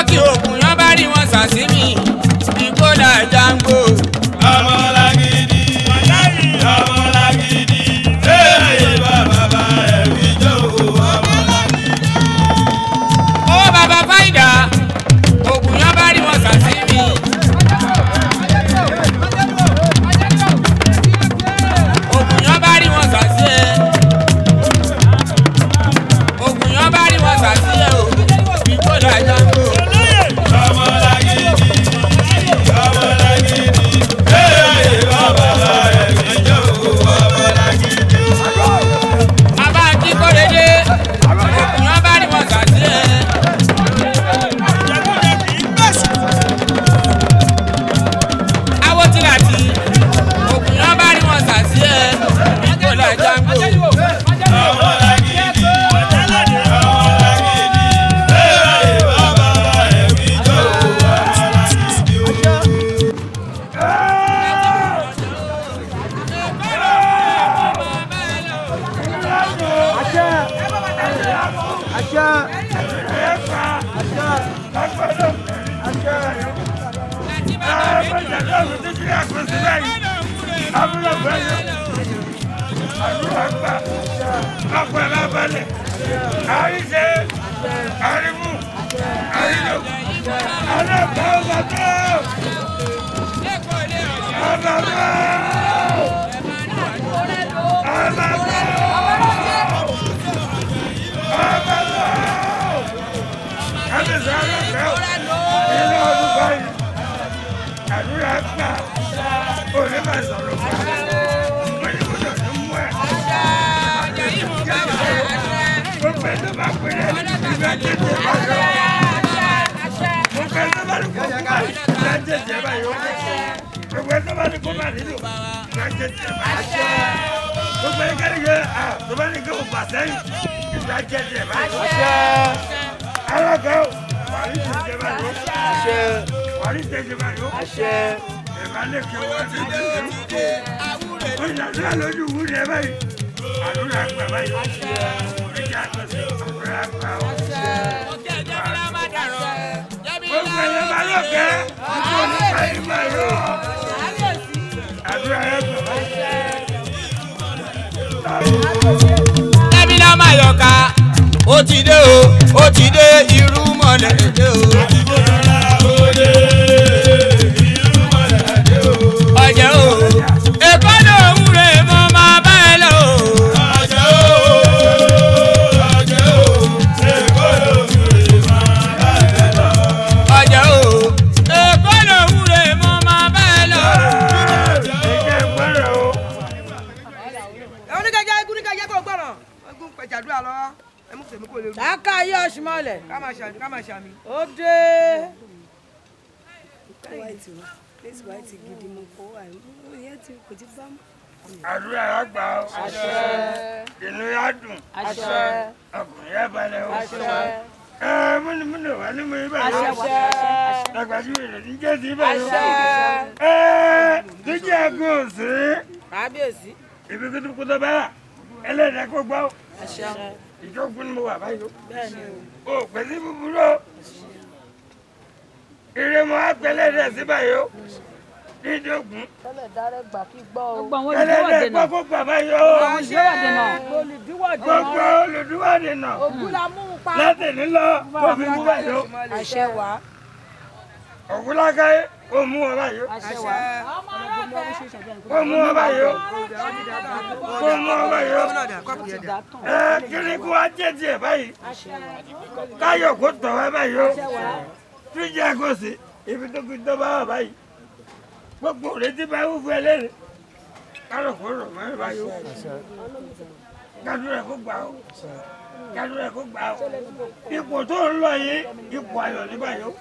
kí ògùn yán bá rí wọn sàsí mi ìkólà jàǹgbò. Ọmọlágídí, ọmọlágídí, ee bàbá ẹ̀rí jọ ọmọlágídí. Ó bàbá fáìdà, ògùn yán bá rí wọn sàsí mi. Ògùn yán bá rí wọn sàsí ẹ. Ògùn yán bá rí wọn sàsí ẹ o. Ìkólà jàǹgbò. Ọmọlágídí, ọmọlágídí, ee bàbá ẹ̀rí jọ ọmọlágídí. Bàbá Akíkóredé, ògùn yán bá rí wọn sàsí ẹ. Awótìláti, ògùn yán bá rí wọn sàsí ẹ. Ìkólà jàǹgbò. Ọmọlágídí, ọmọlágídí, ee bàbá ẹ̀rí jọ ọmọlágídí. Ẹbí la máa yọ̀ka, ó ti dé o, ó ti dé irú mọ̀lẹ́ dé o. Ọ̀jẹ̀ o, Èkó lòún rè mọ́ máa bá ẹ lọ o. Ọ̀jẹ̀ o, Èkó lòún rè mọ́ máa bá ẹ lọ. Oníkẹjẹ igun níkẹjẹ kò gbọ́ràn ogun pẹ̀jàdúrà lọ ẹ mú tèmi kò lè rú. Dáká ayé ọ̀ṣunmọ̀lẹ̀. Ká máa ṣàmì, ká máa ṣàmì. Ó dé. Àdúrà yà gbà ó, inú yà dùn, ọkùnrin yà balẹ̀ ó. Ẹ múnimúni wà ní mú ibà yó, àgbàjú rẹ̀ ní jẹ́ sí ibà yó. Ẹ jíjẹ́ ẹ̀gún òsì, Kábíyèsí. ibi kutukutu bá wà, ẹlẹ́dàá kó gbọ́. Ìjókòó ni mo wà báyìí o. O pèsè búburú o. Ire mo á pẹ́lẹ́dẹ̀ sí báyìí o. Dídógún. Ẹlẹ́dẹ̀ gbọ́ kó bàbá yó. Gbogbo olùdíwọ̀dìnà. Láti nílọ kó fi mú báyìí o. Ògúnlákàyé kó mú wọn báyìí o. Kó mú wọn báyìí o. Kó mú wọn báyìí o. Ẹ kiri kó wá jẹ́ tiẹ̀ báyìí. Káyọ̀ kó tọ̀ wá báyìí o. Tíjà kò sí ibi tó kí tó bá wà báyìí. Gbogbo òrètí bá wù fún ẹlẹ́rìí. Kárọ̀ kó rọ̀ mọ́ ẹ báyìí o. Kádúrà kó gbà o. Kádúrà kó gbà o. Ipò tó ń lọ yìí, ipò ayọ̀ ní báyìí o.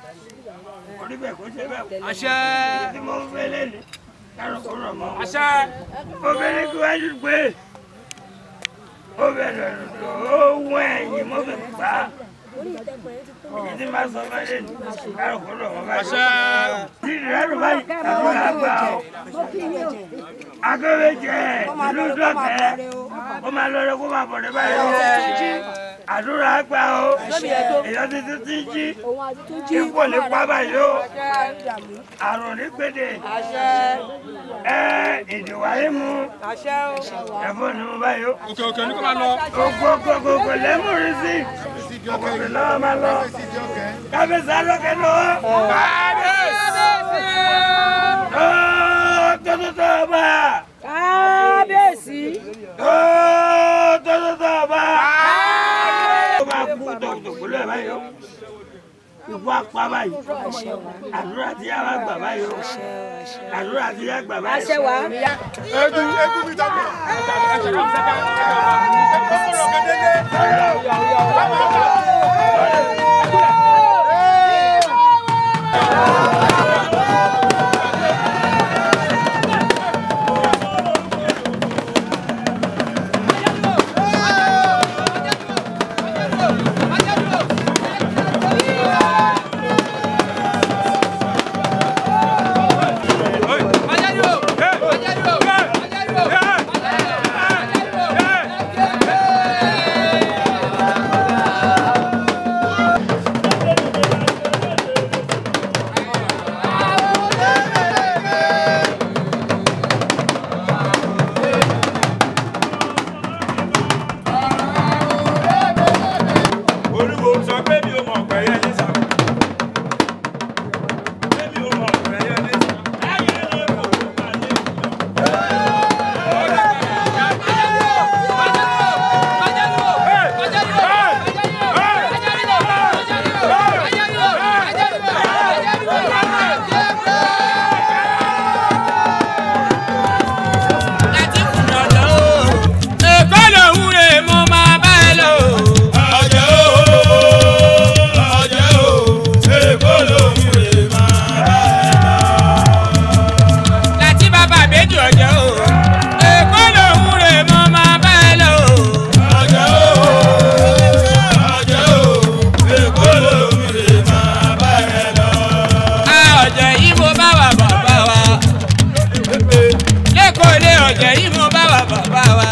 Kò ní bẹ́ẹ̀ kó ṣe bẹ́ẹ̀ o. Àṣẹ. Tí mo ń fẹ́ lẹ́nu, kárọ̀ kó rọ̀ mọ́. Àṣẹ. Obìnrin kí wájú pé ó bẹ̀rẹ̀ lọ́dọ̀ ó wọ́n ẹ̀yìn mọ́ fẹ́ gbà á. Èyí tí máa sọ fẹ́ lẹ́nu, kárọ̀ kó rọ̀ mọ́ báyìí. Tí ìrẹ́rù báyìí, àdúrà gbà o. Akọ́wé jẹ ìlú dọ̀tẹ́, ó máa lọ rẹ kó máa bọ̀ rẹ báyìí. Àdúrà gbà o. Èèyàn tuntun ti jí. Ikú ò ní pa báyìí o. Àrùn ní gbèdè. Ẹ ìdìwà yín mu. Ẹ̀fọ́ ni mo báyìí o. Òkè òkè ní kò máa lọ. Ògbógbògbò lẹ́mú rí sí. Òkòkè lọ́wọ́ máa lọ. Kábíyèsí alókè lọ́wọ́. Kábíyèsí. Tótótó ọba. Kábíyèsí. Tótótó ọba. Ó máa kú tòkòtò lẹ́ẹ̀ báyìí o. Ikú apá báyìí. Àdúrà tí yá wá gbà báyìí o. Àdúrà tí yá gbà báyìí. Àṣẹ wá. Egun egun mi dàgbà. Olúwo sọ pé mi ò mọ̀ pé yẹn ní sà. Pé mi ò mọ̀ pé yẹn ní sà. Ayé lè kó kó máa lé ìjọ. Láti kùnà lọ o. Èkó lòun rè mo máa bá ẹ lọ o. Ọjọ́ o, ọjọ́ o, Èkó lòun rè máa bá ẹ lọ. Láti bàbá méjì ọjọ́ o. Èkó lòun rè mo máa bá ẹ lọ o. Ọjọ́ o, ọjọ́ o, Èkó lòun rè máa bá ẹ lọ. A ọ̀jẹ̀ yìí mo bá wà bàbá wa. Lẹ́kọ̀ọ́ ilé ọ̀jẹ̀ yìí mo bá wà bàbá wa.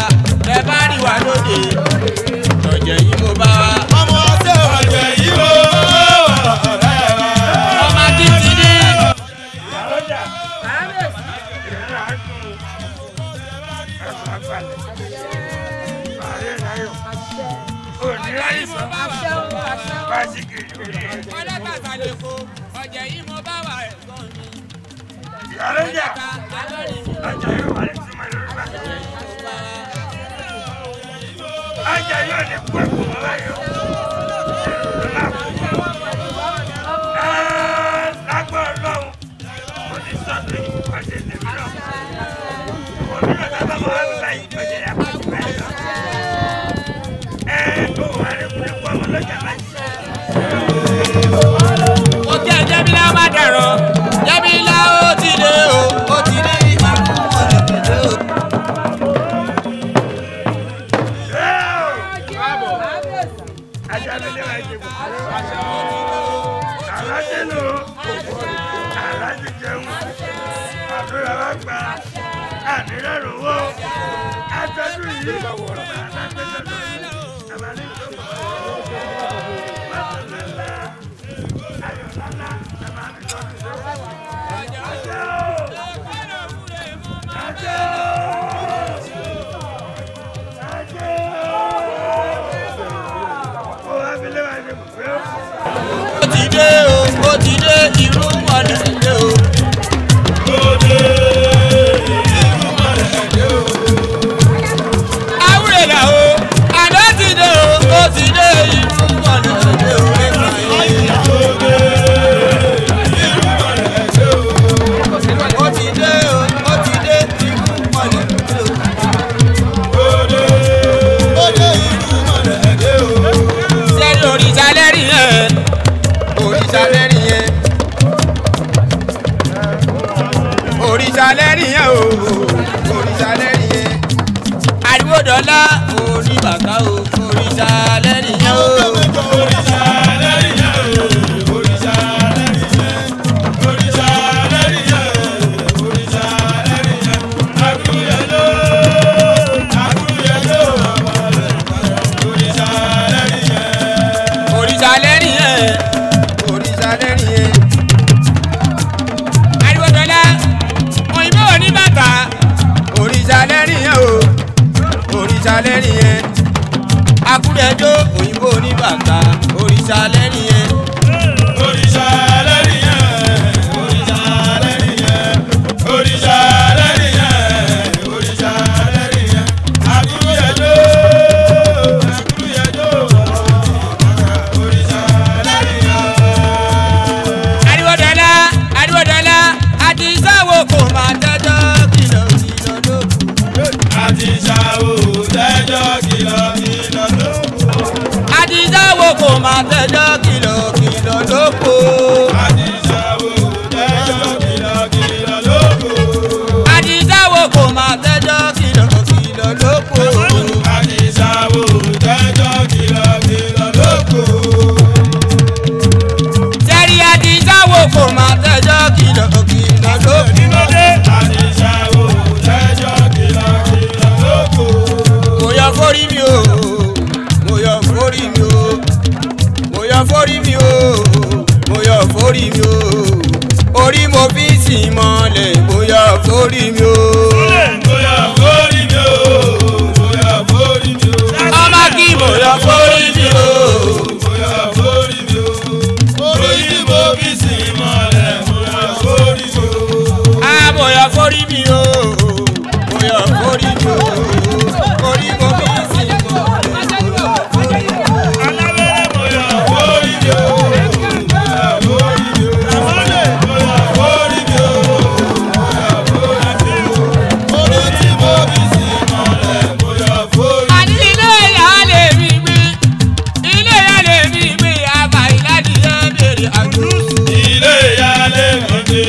Ẹ bá rí wa lóde. Ọ̀jẹ̀ yìí mo bá wa. Ọmọ ọjọ́ ọjọ́ yìí mo bá wà ọ̀rẹ́ wa. Ọmọ títí dé. Ìyálọ́jà. Ìyálọ́jà á dùn. Ẹ̀fọ́ àgbàlẹ̀. Ààrẹ láyọ̀. Òní láìsàn. Básíkì lórí ẹ̀. Ọlọ́kàtà lè ko. Ọ̀jẹ̀ yìí mo bá wà ẹ̀gbọ́n mi. Ìyálọ́jà. Ọlọ́kà alórí mi. Ajá yóò wà ní túmọ̀ lórí bá. Ajá yóò ní kú ẹ̀kú mọ́ báyìí o. Lágbó ọlọ́run, mo ti sọ pé ọ̀sẹ̀ tèmi náà. Òun náà sábà máa ń bá ìgbọ̀jẹ̀ yà kó ti báyìí lọ. Ẹ kó wà ní kúlẹ̀kú ọmọ lọ́jà báyìí. Mo kí ẹ Jẹ́mílá má dẹ̀rọ̀. Jẹ́mílá ó ti dé o. Ó ti dé ìgbà fún ọ̀rẹ́ dé o. Ajá mi lé wa jẹ kù. Àlá dé lò. Àlá ti jẹun. Àdúrà wa gbà. Àdúrà rò wọ́. Atọ́jú yìí. Ó ti dé o. Ó ti dé irú mọ̀lẹ́ dé o. Awúrẹ̀là o. Àná ti dé o. Ó ti dé irú mọ̀lẹ́ dé o. Ó ti dé o. Ó ti dé irú mọ̀lẹ́ dé o. Sẹ́ni òrìṣà lẹ́rìí yẹn. Òrìṣà lẹ́rìí yẹn. Òrìṣà lẹ́rìí yẹn o. Òrìṣà lẹ́rìí yẹn. Ariwo dọ́là orí bàtà o. Òrìṣà lẹ́rìí yẹn o. Òrìṣà lẹ́rìí yẹn o, òrìṣà lẹ́rìí yẹn, òrìṣà lẹ́rìí yẹn o, òrìṣà lẹ́rìí yẹn. Àgúnyẹ̀ló, àgúnyẹ̀ló, òrìṣà lẹ́rìí yẹn. Àkúrúyẹjọ́ òyìnbó ní bàtà òrìṣà lẹ́rìí yẹn. Òrìṣà lẹ́rìí yẹn, òrìṣà lẹ́rìí yẹn, òrìṣà lẹ́rìí yẹn, òrìṣà lẹ́rìí yẹn. Àkúrúyẹjọ́, àkúrúyẹjọ́, òrìṣà lẹ́rìí yẹn. Ariwodọ́lá Ariwodọ́lá àti sáwọ́ kò máa tẹ́jọ́ kìlọ̀ kìlọ̀ lókù. Àti ṣàwò tẹ́jọ́ kìlọ̀ kìlọ̀ lóko. Àti sáwọ́ kò máa tẹ́jọ́ kìlọ̀ kìlọ̀ lókù. Àti ṣàwò tẹ́jọ́ kìlọ̀ kìlọ̀ lóko. Àti sáwọ́ kò máa tẹ́jọ́ kìlọ̀ kìlọ̀ lókù. Àti ṣàwò tẹ́jọ́ kìlọ̀ kìlọ̀ lóko. Sẹ́rí àti sáwọ́ kò máa tẹ́jọ́ kìlọ̀ kìlọ̀ lókù. Àti ṣàwò tẹ́jọ́ kìlọ̀ kìlọ̀ lóko. Mo yọ forí mi o, mo yọ forí mi o, mo yọ forí mi o, mo yọ forí mi o, orí mo fi sìn mọ́lẹ̀ mo yọ forí mi o. Mo yọ forí mi o, mo yọ forí mi o. Ọmọ kí mo yọ forí mi o. Mo yọ forí mi o. Orí tí mo fi sìn mọ́lẹ̀, mo yọ forí mi o. A mo yọ forí mi o, mo yọ forí mi o, orí mo fi sìn mọ́lẹ̀ mo yọ forí mi o. Alábẹ́rẹ́ mo yọ forí mi o. Mo yọ forí mi o. Mo yọ forí mi o. Mo yọ forí mi o. Orí tí mo fi sìn mọ́lẹ̀, mo yọ forí mi o. Àní ilé ìyá lè mi gbé, ilé ìyá lè mi gbé, àbá ìlàdíyẹ bèrè àgbo. Ilé ìyá lè mi gbé.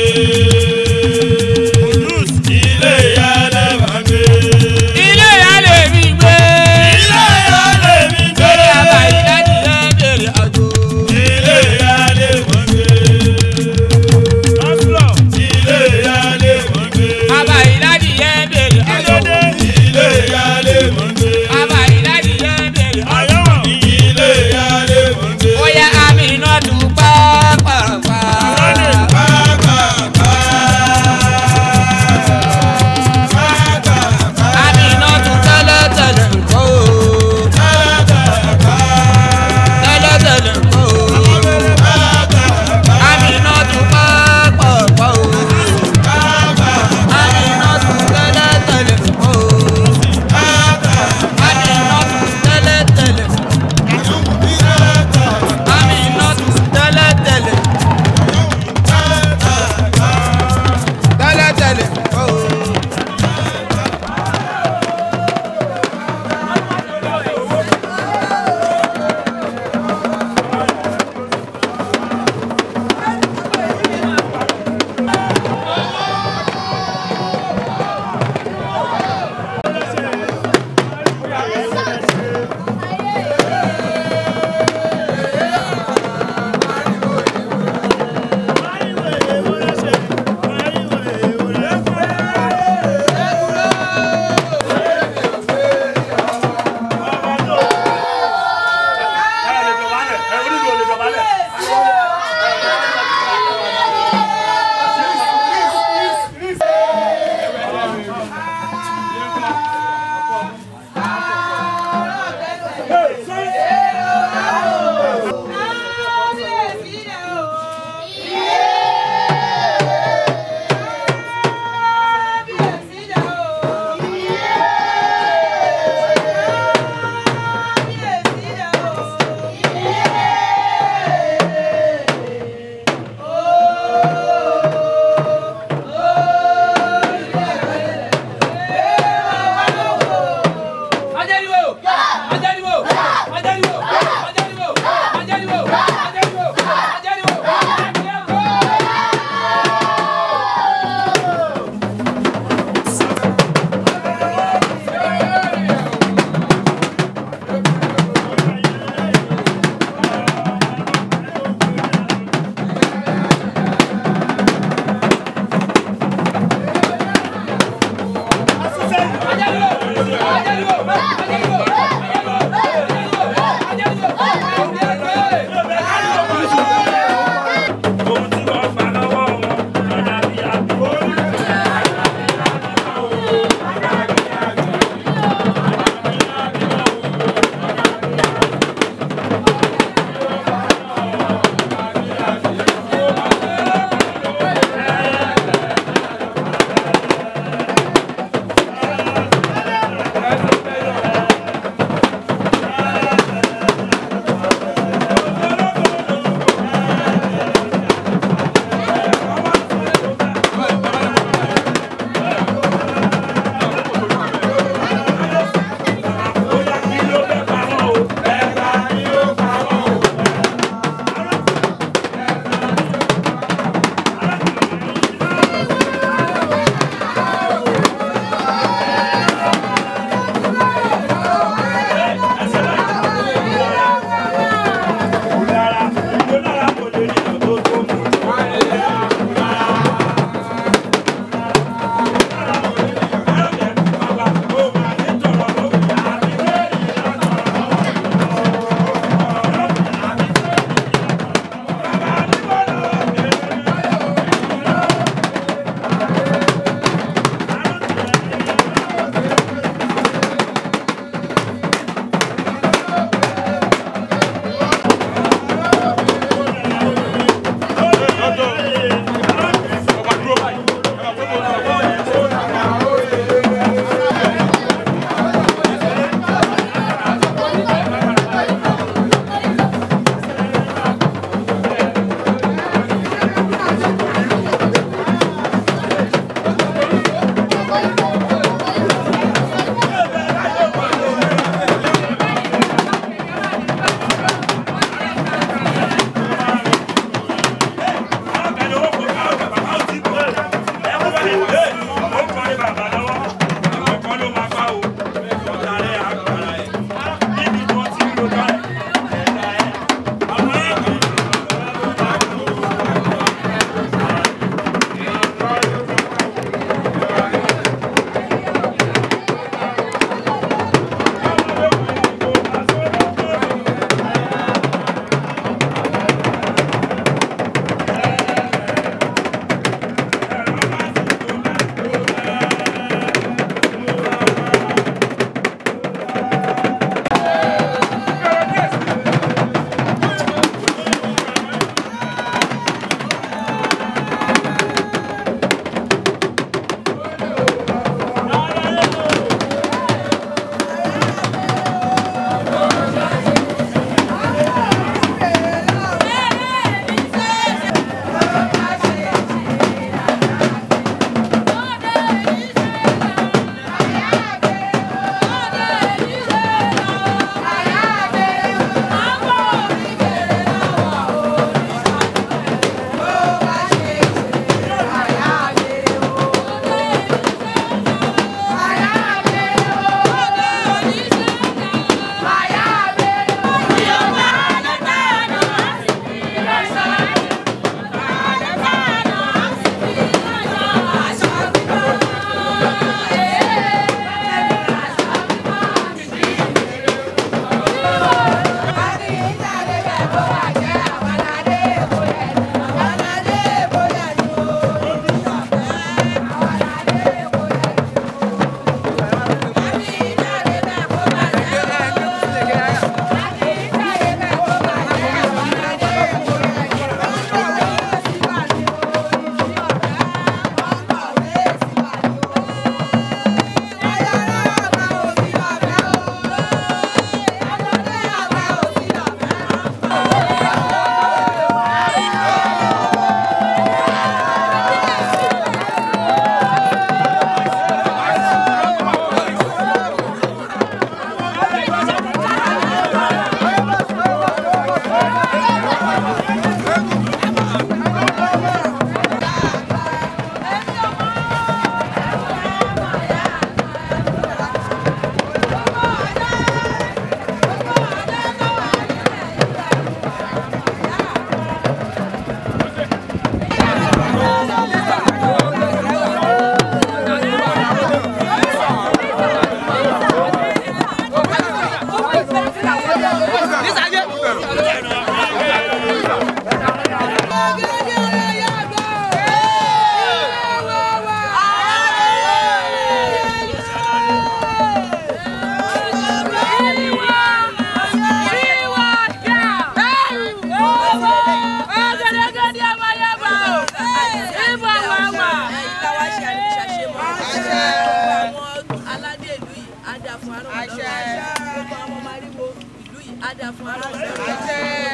Gbogbo àwọn ọmọ ariwo ìlú yìí á dáa fún aláwọ̀.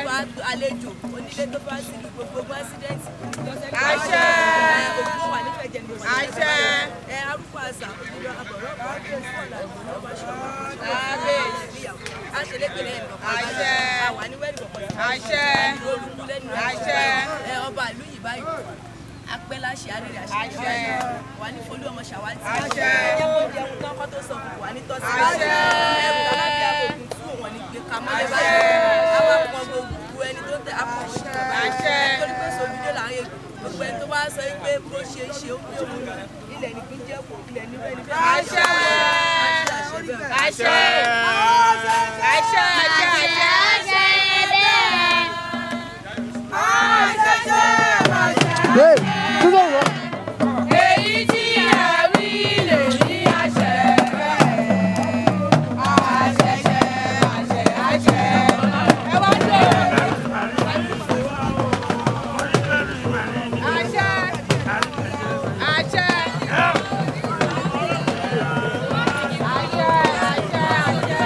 Gbogbo àlejò onílé tó bá sí gbogbo accident. Àṣẹ. Òkú wà nífẹ̀ẹ́ jẹ́ ní oṣù. Àṣẹ. Ẹ arúgbó àṣà òkúta àbọ̀rọ̀ Àṣẹ. Àṣẹ. Àṣẹ. Ọba ìlú yìí báyìí apẹ́ láṣẹ àrèrè àṣẹ Àṣẹ. Wà ní folú ọmọ ṣàwátì. Àṣẹ. Ẹ kó jẹun tán kó tó sọ fún wa ní tọ́sí. Àṣẹ. Ẹrù alábíà ògùn tú òun ní gbé ka mọ́lẹ̀ Àṣẹ. báyìí. Àwọn akọ gbogbo ẹni tó tẹ akọ òun jù báyìí. Àṣẹ. Nítorí pé sòmídé là ń yẹ gbogbo ẹni tó bá sọ pé bó ṣe ṣe ó bí òun ilẹ̀ ní kí n jẹ́ kó ilẹ̀ ní bẹ́ẹ̀ ní bẹ́ẹ̀. Àṣẹ. Àṣẹ bẹ́ẹ̀. Àṣẹ. Àṣẹ. Àṣẹ. Àṣẹ. Èyí tí ẹ wí lè ní àṣẹ bẹ́ẹ̀. Àṣẹ ṣẹ, àṣẹ, àṣẹ. Ẹ wá dé. Àṣẹ. Àṣẹ. Àṣẹ, àṣẹ, àṣẹ.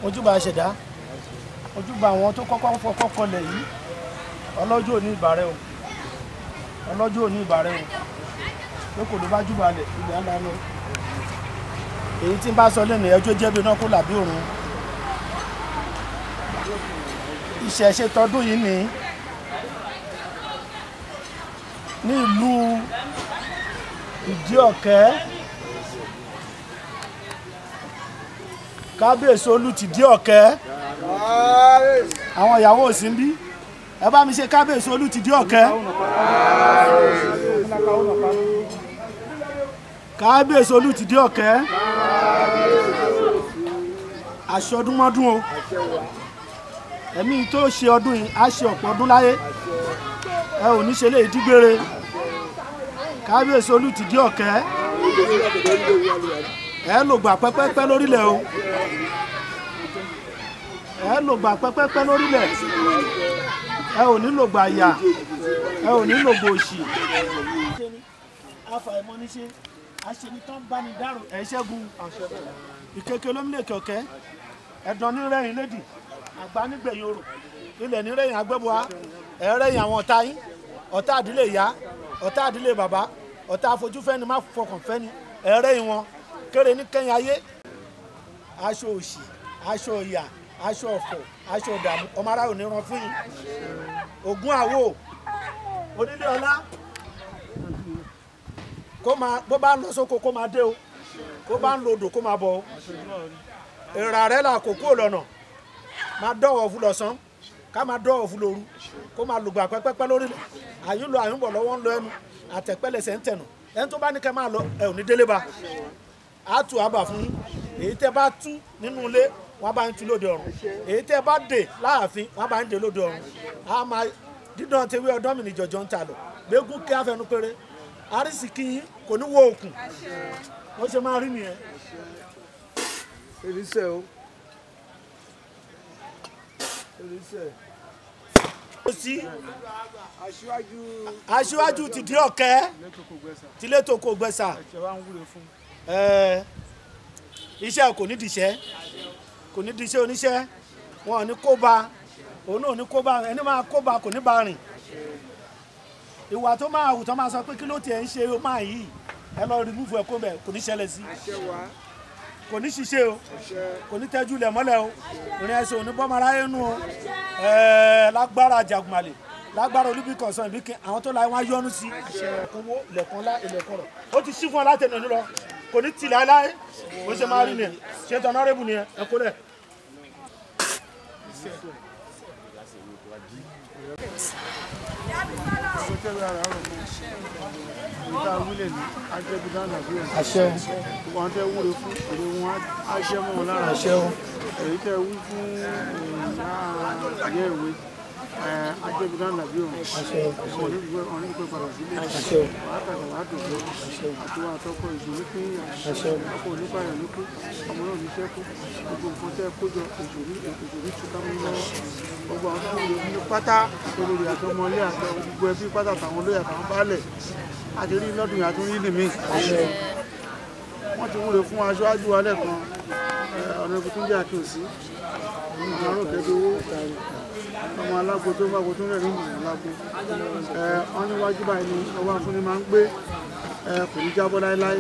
Ojúbà ṣẹ̀dá, ojúbà àwọn tó kọ́kọ́ fọkọ́ kọlẹ̀ yìí. Ọlọ́jọ́ òní ìbà rẹ o, ọlọ́jọ́ òní ìbà rẹ o, pé kò ló bá júbà lẹ̀ ilẹ̀ á lánàá. Èyí tí ń bá sọ lẹ́nu ẹjọ́ jẹ́bi náà kó làbí òrun. Ìṣẹ̀ṣe tọdún yìí ní ní ìlú Ìdí Ọ̀kẹ́. Kábíyèsí Olùtìdí Ọ̀kẹ́. Àwọn ìyàwó ò sí ń bí. Ẹ bá mi ṣe kábíyèsí Olùtìdí Ọ̀kẹ́. Kábíyèsí Olùtìdí Ọ̀kẹ́. Aṣọdúnmọ́dún o. Ẹ̀mí tó ṣe ọdún yìí á ṣe ọ̀pọ̀ ọdún láyé. Ẹ ò ní ṣe lè dígbére. Kábíyèsí Olùtìdí Ọ̀kẹ́. Ẹ lò gbà pẹ́pẹ́pẹ́ lórílẹ̀ o. Ẹ lò gbà pẹ́pẹ́pẹ́ lórílẹ̀. Ẹ ò ní lò gbà yà. Ẹ ò ní lò gbà òṣì. Afàìmọ́níṣe aṣenitán báni dárò ẹ̀ ṣẹ́gun. Ìkeke lómìnira ọ̀kẹ́. Ẹ̀dán nírẹ̀yìn lédì. Àgbá nígbẹ̀yìn orò. Ilẹ̀ nírẹ̀yìn agbẹ́bọ̀á. Ẹ̀rẹ̀yìn àwọn ọ̀tá yín. Ọ̀tá àdílé ìyá. Ọ̀tá àdílé bàbá. Ọ̀tá afojúfẹ́ni má fọkàn fẹ́ni. Ẹ̀rẹ̀yìn wọn. Kéré ní kẹ́yìn ayé. Aṣọ òṣì, aṣọ ìyà, aṣọ ọ̀fọ̀, aṣọ ìdààmú, ọmọ aráàlú ní ran fún yín. Ògún àwò, onílé ọlá, kó máa bó bá ń lọ sóko kó máa dé o, kó bá ń lo odò kó máa bọ̀ o. Èrà rẹ̀ là kó kúrò lọ́nà, máa dọ̀wọ̀ fún lọ́sàn, ká máa dọ̀wọ̀ fún lóru, kó máa lùgbà pẹ́pẹ́pẹ́ lórílẹ̀. Àyùn lọ àyùn bọ̀ lọ́wọ́ ń lọ ẹnu, àtẹ̀pẹ́lẹsẹ̀ ń tẹ̀nù. Ẹni tó bá ní kẹ́ máa lọ, ẹ ò ní délé ba. A tú àbà fún yín. Èyí tẹ́ bá tú nínú ilé, wọ́n bá ń tú lóde ọ̀run. Èyí tẹ́ bá dè láàfin, wọ́n bá ń dè lóde ọ̀run. A máa dídán tewé ọdán mi ní jọjọ ń ta lọ. Gbégún kí á fẹnu péré. Arísìkí yín kò ní wo òkun. Ó ṣe máa rí nìyẹn. Elisẹ́ o. Elisẹ́. Ó sí. Aṣíwájú Tìdí Ọ̀kẹ́. Tilé tó kò gbẹ̀sà. Iṣẹ́ kò ní dìṣẹ́, kò ní dìṣẹ́ oníṣẹ́, wọn ò ní kó ba, òun náà ò ní kó ba, ẹni máa kó ba kò ní ba rìn. Ìwà tó máa hù tó máa sọ pé kí ló tiẹ̀ ń ṣe ó máa yìí, ẹ lọ rìmúfù ẹ kó bẹ̀ kò ní ṣẹlẹ̀ sí. Kò ní ṣiṣẹ́ o, kò ní tẹ́jú ilẹ̀ mọ́lẹ̀ o, ìrìn ẹsẹ̀ ò ní bọ́mọ aráyé nù o. Lágbára Jagunmalè, lágbára Olúbíkọ̀sán ìbíkin, àwọn tó la wọn á yọ́nú sí. Ilẹ̀kùn wo, ilẹ̀kùn ọlá, ilẹ̀kùn ọ̀rọ̀. Ó ti ṣí fún ọ látẹnu ẹni lọ. Kò ní tì láéláé, bó ṣe máa rí nìyẹn. Ṣé tọ́nọ́rẹ́bù nìyẹn? Ẹ kó lẹ̀. Àṣẹ o. Wọ́n tẹ́ wúre fún èrè wọn á ṣẹ́ mọ́ wọn lára. Àṣẹ o. Èyí tẹ́ wú fún ìyá ìwé ajẹ́bùdá làbí òun. Àṣẹ o. Ọ̀run ní pẹ́ padà sílé. Àṣẹ o. Wàá tàgbà wàá dògbò. Àti wàá tọkọ ìṣòro pín ìyà. Àṣẹ o. Ọkọ onípayà ló kú. Ọmọ náà ní sẹ́kù. Gbogbo nǹkan tẹ́ kó jọ ìṣòro túká mú lọ́wọ́. Gbogbo àwọn tó ń lò ní pátá olórí àtọmọlé àti gbogbo ẹbí pátá àtàwọn olóyè àtàwọn baálẹ̀. Àti rí lọ́dún yìí àti rí nìmí. Wọ́n ti wúre fún aṣáájú wa lẹ́ẹ̀kan. Ọ̀nà ìbùkún jẹ́ àkíyèsí. Àrùn kẹ́dọ̀wó ọmọ alágbo tó ń bá tó ń rẹ̀ ní ìmọ̀ alágbo. Wọ́n níwájú báyìí ni ọwọ́ afúnni máa ń gbé. Kò ní jábọ́ láéláé.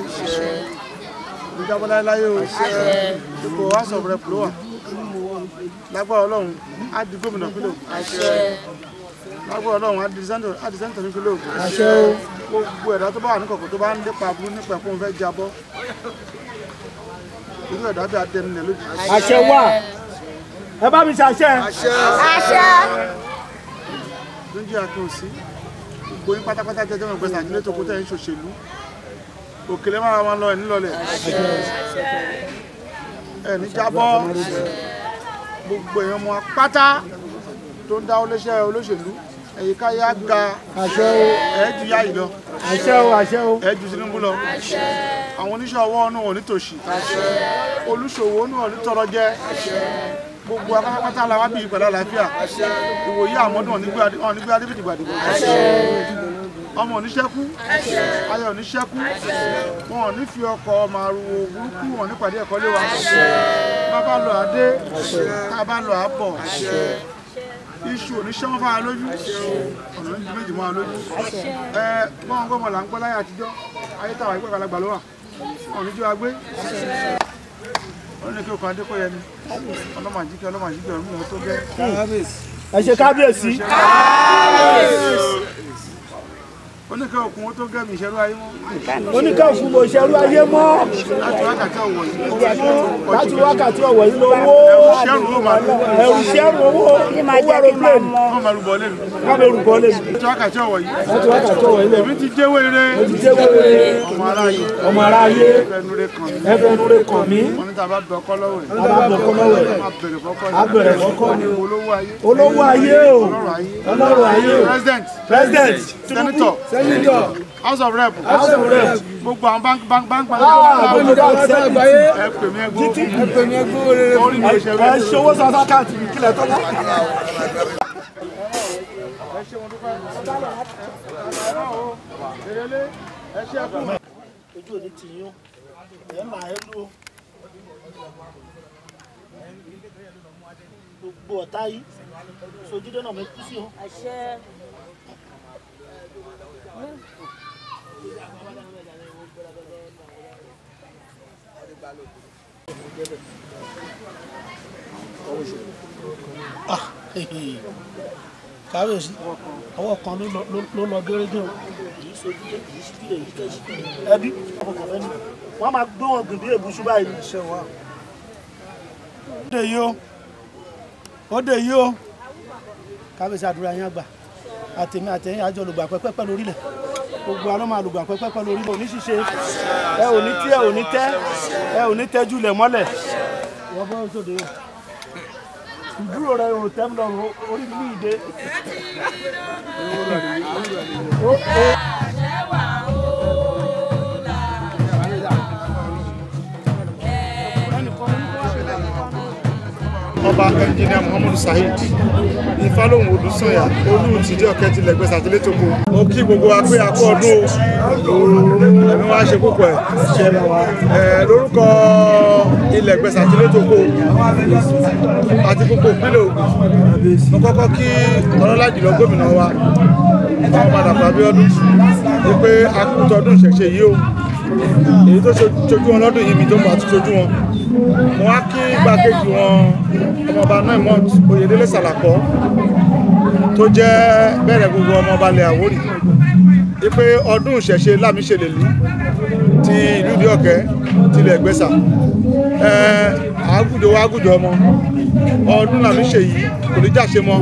Kò ní jábọ́ láéláé o. Ipò House of Rep ló wà. Lágbára Ọlọ́run á di gómìnà pínlẹ̀ Ògùn. Lágbára Ọlọ́run á di sẹ́ńtọ̀ nípínlẹ̀ Ògùn. Gbogbo ẹ̀dá tó bá wà ní kọ̀kọ̀ tó bá ń lépa aburú nípa ẹ̀kọ́ òun fẹ́ jábọ́. Irú ẹ̀dá bí adẹnilẹ̀ lójijì. Àṣẹ wà. Ẹ bá mi ṣàṣẹ. Àṣẹ. Túnjí Akínsí, gbogbo yín pátápátá jẹjẹ mọ̀ gbèsè àti létò kó tẹ̀ ń ṣòṣèlú. Òkèlè máa wọn lọ ẹ̀ nílọlẹ̀. Ẹ ní jábọ́. Gbogbo èèyàn mọ pátá tó ń dáwọ́ léṣẹ́ olóṣèlú. Ẹ̀yìn káyà ga. Àṣẹ o. Ẹ ju yá yìí lọ. Àṣẹ o, àṣẹ o. Ẹ ju Tinubu lọ. Àwọn oníṣẹ́ ọwọ́ ọ̀nù wọn ní tòṣì. Olúṣòwò ọ̀nù wọn ní tọrọ jẹ. Gbogbo apátápátá la wá bí pẹ̀lú àlàáfíà. Ìwòye àmọ́dún ọ̀nìgbé adébìtì gbàdìgbò. Ọmọ oníṣẹ́kú, ayọ̀ oníṣẹ́kú, wọn ò ní fi ọkọ̀ màrúwò burúkú wọn ní pàdé ẹ̀kọ́ lé wa. Bàbá lọ àdé, tá a bá lọ àbọ̀. Iṣu oníṣẹ́ wọn fara lójú, ọ̀nà ní méjì mọ́ wa lójú. Gbọ́n gbọ́n là ń gbọ́ láyé àtijọ́, ayé táwa ìgbà àgbàlagbà ló wà. Ọ̀nà ìjọ agbé. Ọlọ́run kí o kàn Adékọ́yẹmí, ọlọ́mọ àjíkẹ́ ọlọ́mọ àjíkẹ́ ọ̀run mi tó gẹ́. Ẹ ṣe kábíyèsí. Ó ní Oníkẹ́ òkun ó tó gẹ́mi ìṣẹ́rú ayé mọ́. Oníkẹ́ òkun mo ìṣẹ́rú ayé mọ́. Láti wákàtí ọ̀wọ̀ yìí. Láti wákàtí ọ̀wọ̀ yìí lówó. Ẹrù ṣẹ́rù owó. Owó aeroplane. Wọ́n máa rúbọ lẹ́nu. Wọ́n máa rúbọ lẹ́nu. Láti wákàtí ọ̀wọ̀ yìí. Láti wákàtí ọ̀wọ̀ yìí. Èmi ti jẹ́wé ire. Mo ti jẹ́wé ire. Ọmọ aráyé. Ọmọ aráyé. Ẹfẹnure Ẹfẹnure kàn mí. Wọ́n ní tá a bá bẹ ọkọ lọ́wọ́ ẹ̀. A bá bẹ ọkọ lọ́wọ́ ẹ̀. A bẹ̀rẹ̀ fọ́kọ́ ni. Olówó ayé. Olówó ayé o. Ọlọ́run ayé o. President. President. Senator. Senator. House of Rep. House of Rep. Gbogbo àwọn bank bank bank bank. Àgbáyé. Ẹ pè mí ẹgbó. Ẹ pè mí ẹgbó rere. Ẹ ṣòwò sọ sákàtì kílẹ̀ tó dá. Ẹ ṣe wọn dúpẹ́. Ẹ ṣe ẹkú. Ojú òní ti yún. Ẹ là ẹ lú o. Gbogbo ọ̀tá yìí sojúdé náà mi kú sí o. Kábíyèsí ọwọ́ kan ló lọ gẹ́rẹ́gẹ́ o. Èyí sojúdé, èyí síbílẹ̀, èyí kẹ́sì. Ẹbí ọkọ̀ fẹ́ ni wọ́n máa gbé wọn gbìn bí èbúṣú báyìí. Ó dé yìí o, ó dé yìí o. Kábíyèsí àdúrà yín àgbà àtẹ̀mí àtẹ̀yìn àjọ olùgbà pẹ́pẹ́pẹ́ lórílẹ̀. Gbogbo àlọ́ máa lùgbà pẹ́pẹ́pẹ́ lórílẹ̀. Òní ṣíṣe ẹ ò ní tí ẹ ò ní tẹ́ ẹ ò ní tẹ́jú lẹ̀ mọ́lẹ̀. Wọ́n bọ́ sóde o. Ìdúró rẹ ò tẹ́ mi lọ́rùn orí mi ìdè. Ọba ẹnjìnìà Muhammadu Saheed Ifálóhùn Odùsànyà olú tìdí ọ̀kẹ́ tilẹ̀ gbèsè àti létòkó. Mo kí gbogbo wa pé a kú ọdún o, ẹ̀mí wa ṣe púpọ̀ ẹ̀. Lórúkọ ilẹ̀ gbèsè àti létòkó àti gbogbo ìpínlẹ̀ Ògùn, mo kọ́kọ́ kí ọlọ́lá jùlọ gómìnà wa ọmọ Dàpọ̀ Abíọ́dún wípé a kú tọdún ìṣẹ̀ṣe yìí o, èyí tó ṣojú wọn lọ́dún yìí mi tó mọ̀ àti ṣojú wọn. Mo wá kí igbákejì wọn ọmọọba Noimot Oyèdélé Sàlàkọ́ tó jẹ́ bẹ̀rẹ̀ gbogbo ọmọọba ilẹ̀ Àwórì wípé ọdún ìṣẹ̀ṣe Lámiṣelèlú ti ìlú Ìdí-Ọ̀kẹ́ tilẹ̀ Ẹ̀gbẹ́sà àgùjọ wa àgùjọ ọmọ ọdún Lámiṣe yìí kò ní jáṣe mọ́.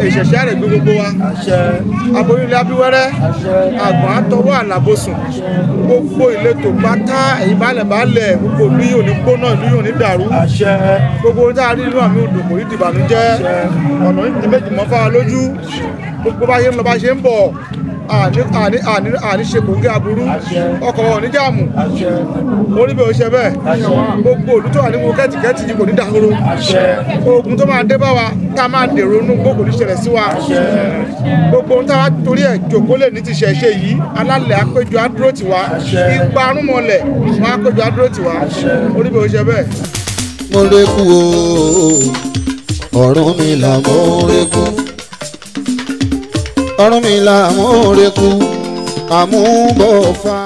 Ìṣẹ̀ṣe àrẹ̀ gbé gbogbo wa, aboyún ilé abíwẹ́rẹ́, àgbọ̀n àtọwọ́ àlàbòsùn, gbogbo ìletò pátá ẹ̀yìn baálẹ̀ baálẹ̀ gbogbo ìlú yìí ò ní gbóná, ìlú yìí ò ní dàrú, gbogbo ohun tá a rí inú àmì odò kò ní dìbànújẹ́, ọ̀nà ní méjì mọ́ fáwa lójú, gbogbo bá ṣe ń lọ bá ṣe ń bọ̀ àní ṣe kò ń gé aburú, ọkọ̀ wọn ò ní jàmù, orí bẹ́ẹ̀ ó ṣe bẹ́ẹ̀, gbogbo òlú tó wà nínú kẹ́tìkẹ́tì yìí kò ní dahoro, ogun tó máa dé bá wa tá a máa dèrò inú gbó kò ní ṣẹlẹ̀ sí wa, gbogbo ohun tá a torí ẹ̀ jòkó lè ní ti ṣẹ̀ṣẹ̀ yìí, alálẹ̀ àpéjọ adúró tì wá, ipa arúnmọlẹ̀ wọn àpéjọ adúró tì wá, orí bẹ́ẹ̀ ó ṣe bẹ́ẹ̀. Mo rékú o, ọ̀run mi là mo rékú, ọ̀run mi là mo rékú, àmúbọ̀fà.